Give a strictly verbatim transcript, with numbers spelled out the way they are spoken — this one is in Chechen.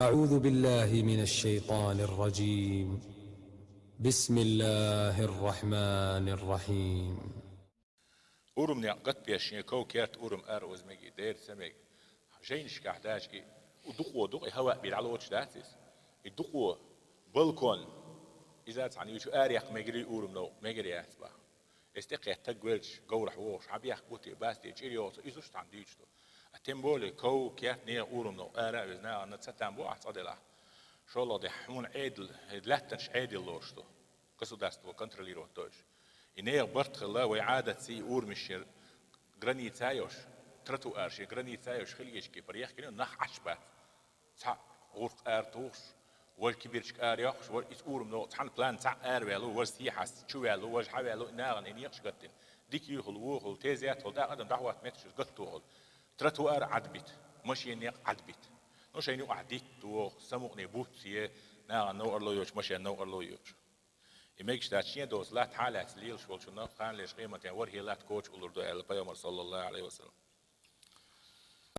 أعوذ بالله من الشيطان الرجيم. بسم الله الرحمن الرحيم. Урам некъ гатбеш шен ков-керт урам ара оза меги, дера ца меги. Жайнашкахь даьча и у дукхо дукха и хӀаваъ бийр дӀалоцуш дац иза. И дукхо балкон, иза цхьана юьйцу арахь мегар и урам новкъа, мегар яц баха. Эс тӀекхетта стаг велча, говрахь вогӀуш, хьан бехк бу те, бац те, чӀир йоцу, иза уьш цхьана дуьйцуш ду. А тем более ков, керт, нехан урам новкъа ара а веза, нахана цатам бу ахь цкъа делахь. ШолгӀа де хьуна Ӏедал, лаьттанаш Ӏедал лоруш ду. Государство контролировать до уьш. И нехан барт хилла, вай Ӏадатца и урамаш шера граница йолуш, тротуар шен граница йолуш хилгича кепара яхкина, нах Ӏаш бац. Цхьаъ гӀуркх ара тухуш, важа кибирчка ара йоккхуш, важа иза урам новкъа цхьана план цхьаъ ара ваьлла, важа сехьа чу ваьлла, важа хьа ваьлла, и нахана и некъаш гатдина. Дика юхула, вохула, тезет хула, тӀаккха адам дӀахӀотта метташ гатта тухула. Тротуар Ӏадбита, машен некъ Ӏадбита. Ну, шайн юкъахь дитт воху, самукъане буц е, нахана новкъарло йоцуш, машен новкъарло йоцуш. И мегаш дац шен доцу латта хьалаьцна лелаш волчунна, кхана леш къематдийнахь ворхӀе латта коча уллур ду аьлла Пайхамар, саллаллаху Ӏалайхи ва саллам.